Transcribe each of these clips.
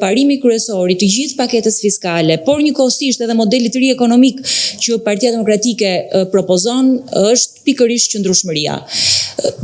Parimi kryesor i të gjithë paketës fiskale, por njëkohësisht edhe modelit të ri ekonomik që Partia Demokratike propozon është pikërisht qëndrueshmëria.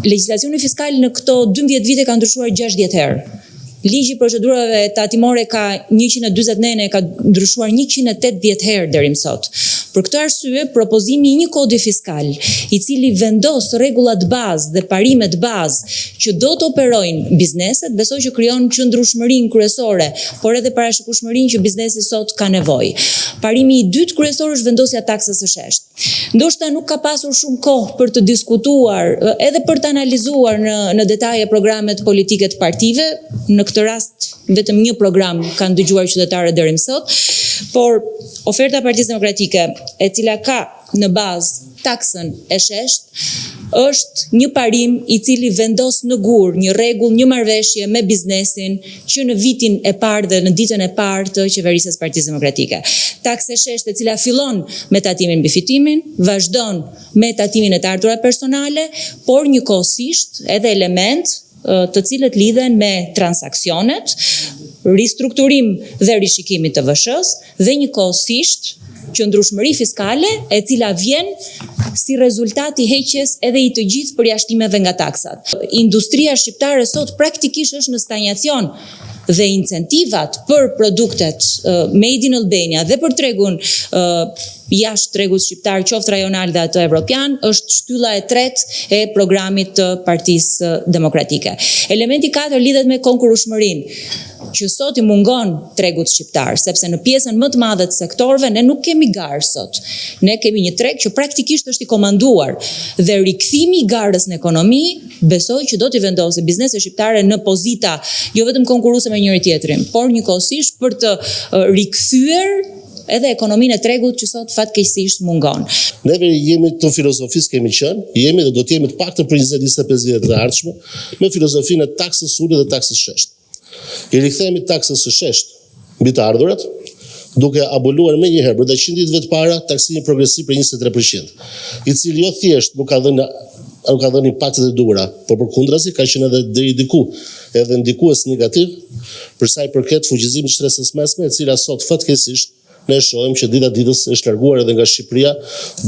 Legjislacioni fiskal në këto 12 vite ka ndryshuar 60 herë. Ligji i procedurave tatimore ka 140 nene, ka ndryshuar 180 herë deri më sot. Për këtë arsye, propozimi i një kodi fiskal, i cili vendos rregullat bazë dhe parimet bazë që do të operojnë bizneset, besoj që krijon qëndrueshmërinë kryesore, por edhe parashikueshmërinë që biznesi sot ka nevojë. Parimi i dytë kryesor është vendosja e taksës së sheshtë. Ndoshta nuk ka pasur shumë kohë për të diskutuar, edhe për të analizuar në në detaje programet politike të partive, në këtë rast vetëm një program kanë dëgjuar qytetarët deri më sot, por oferta e Partisë Demokratike, e cila ka në bazë taksën e sheshtë, është një parim i cili vendos në gur një rregull, një marrëveshje me biznesin që në vitin e parë dhe në ditën e parë të qeverisjes së Partisë Demokratike. Taksë e sheshtë e cila fillon me tatimin mbi fitimin, vazhdon me tatimin e të ardhurat personale, por njëkohësisht edhe elementë të cilët lidhen me transaksionet, ristrukturim dhe rishikim i TVSH-së dhe njëkohësisht qëndrueshmëri fiskale e cila vjen si rezultat i heqjes edhe i të gjithë përjashtimeve nga taksat. Industria shqiptare sot praktikisht është në stanjacion dhe incentivat për produktet made in Albania dhe për tregun jashtë tregut shqiptar, qoftë rajonal dhe atë evropian, është shtylla e tretë e programit të Partisë Demokratike. Elementi 4 lidhet me konkurrueshmërinë që sot i mungon tregut shqiptar, sepse në pjesën më të madhe të sektorëve ne nuk kemi garë sot. Ne kemi një treg që praktikisht është i komanduar dhe rikthimi i garës në ekonomi besoj që do t'i vendosë bizneset shqiptare në pozita jo vetëm konkurruese me njëri tjetrin, por njëkohësisht për të rikthyer edhe ekonominë e tregut që sot fatkeqësisht mungon. Neve jemi të filozofisë kemi qenë, jemi dhe do të jemi të paktën për 20-25 vjet të ardhshme me filozofinë e taksës së ulët dhe taksës së sheshtë. I rikthehemi taksës së sheshtë mbi të ardhurat, duke aboluar menjëherë brenda 100 ditëve të para taksimin progresiv për 23%, i cili jo thjesht nuk ka dhënë nuk ka dhënë impaktet e duhura, por përkundrazi ka qenë edhe deri diku edhe ndikues negativ për sa i përket fuqizimit të shtresës mesme, e cila sot fatkeqësisht ne shohim që dita ditës është larguar edhe nga Shqipëria,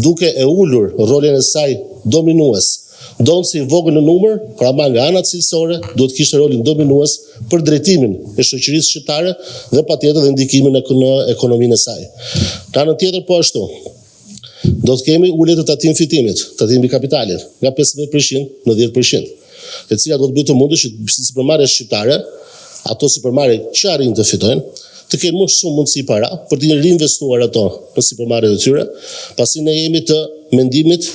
duke e ulur rolin e saj dominues. Ndonëse i vogël në numër, por ama nga ana cilësore duhet të kishte rolin dominues për drejtimin e shoqërisë shqiptare dhe patjetër dhe ndikimin në ekonominë e saj. Në anën tjetër po ashtu, do të kemi ulje të tatim fitimit, tatim mbi kapitalin, nga 15% në 10%, e cila do të bëjë të mundur që sipërmarrjet shqiptare, ato sipërmarrje që arrijnë të fitojnë, të kenë më shumë mundësi para për të reinvestuar ato në sipërmarrjet e tyre, pasi ne jemi të mendimit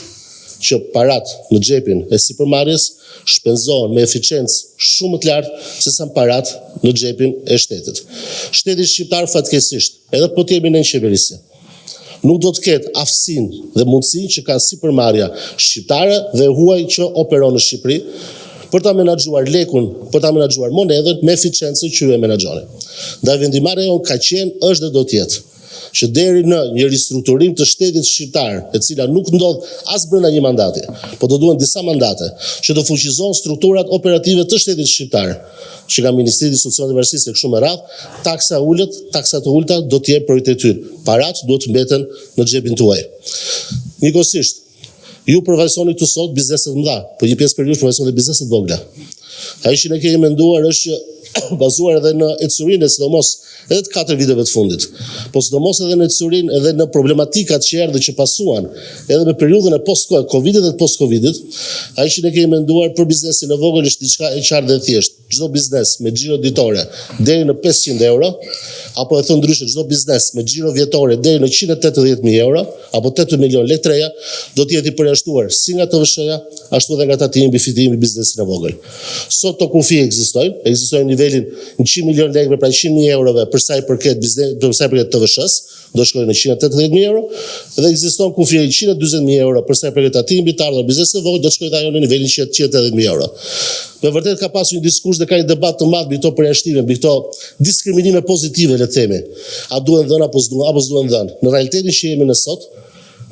që parat në xhepin e sipërmarrjes shpenzohen me eficiencë shumë më të lartë se sa parat në xhepin e shtetit. Shteti shqiptar fatkeqësisht, edhe po të jemi në qeverisje, nuk do të ketë aftësinë dhe mundësinë që ka sipërmarrja shqiptare dhe e huaj që operon në Shqipëri për ta menaxhuar lekun, për ta menaxhuar monedhën me eficiencën që ju e menaxhoni. Ndaj vendimmarrja jonë ka qenë, është dhe do të jetë që deri në një ristrukturim të shtetit shqiptar, e cila nuk ndodh as brenda një mandati, po do duhen disa mandate që të fuqizohen strukturat operative të shtetit shqiptar, që nga Ministritë, institucionet e varësisë e kështu me radhë, taksa e ulët, taksa të ulëta do të jenë prioriteti ynë. Paratë duhet të mbeten në xhepin tuaj. Njëkohësisht, ju përfaqësoni këtu sot biznese të mëdha, por një pjesë prej jush përfaqëson edhe biznese të vogla. Ajo që ne kemi menduar është që bazuar edhe në ecurinë e sidomos edhe të katër viteve të fundit, po sidomos edhe në ecurinë edhe në problematikat që erdhën që pasuan edhe me periudhën e post Covidit dhe të post Covidit, ajo që ne kemi menduar për biznesin e vogël është diçka e qartë dhe e thjeshtë. Çdo biznes me xhiro ditore deri në 500 euro, apo e thënë ndryshe çdo biznes me xhiro vjetore deri në 180.000 euro, apo 8 milion lekë të reja, do të jetë i përjashtuar si nga TVSH-ja, ashtu edhe nga tatimi mbi fitimin mbi biznesin e vogël. Sot këto kufi ekzistojnë, ekzistojnë në nivelin 100 milion lekëve, pra 100.000 eurove për sa i përket biznes, për sa i përket TVSH-s, do shkojë në 180.000 euro dhe ekziston kufiri 140.000 euro për sa i përket tatimit mbi të ardhurat biznesit të vogël, do të shkojë ajo në nivelin 180.000 euro. Me vërtet ka pasur një diskurs dhe ka një debat të madh mbi këto përjashtime, mbi këto diskriminime pozitive, le të themi. A duhen dhënë apo s'duhen, apo s'duhen dhënë. Në realitetin që jemi në sot,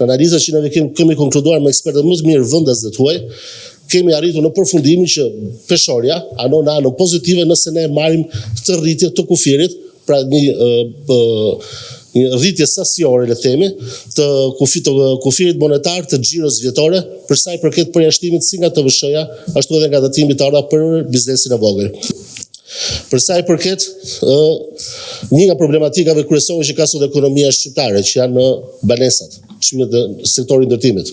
në analizat që ne kemi kemi konkluduar me ekspertët më të mirë vendas dhe të huaj, Kemi arritur në përfundimin që peshorja anon në anën pozitive nëse ne marrim këtë rritje të kufirit, pra një një rritje sasiore, le të themi, të kufi, të kufirit monetar të xhiros vjetore për sa i përket përjashtimit si nga TVSH-ja, ashtu edhe nga tatimi mbi të ardhurat për biznesin e vogël. Për sa i përket ë një nga problematikave kryesore që ka sot ekonomia shqiptare, që janë banesat, çmimet e sektorit ndërtimit.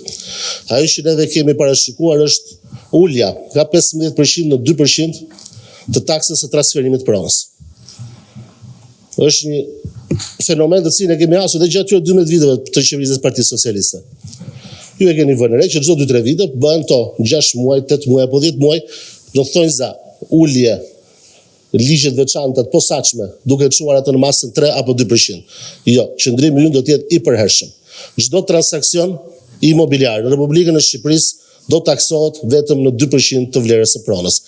Ajo që neve kemi parashikuar është ulja nga 15% në 2% të taksës së transferimit të pronës. Është një fenomen të cilin e kemi hasur edhe gjatë këtyre 12 viteve të qeverisjes së Partisë Socialiste. Ju e keni vënë re që çdo 2-3 vite bëhen to 6 muaj, 8 muaj apo 10 muaj, do thonjza ulje ligje të veçanta të posaçme, duke çuar atë në masën 3 apo 2%. Jo, qëndrimi ynë do të jetë i përhershëm. Çdo transaksion imobiliar në Republikën e Shqipërisë do taksohet vetëm në 2% të vlerës së pronës.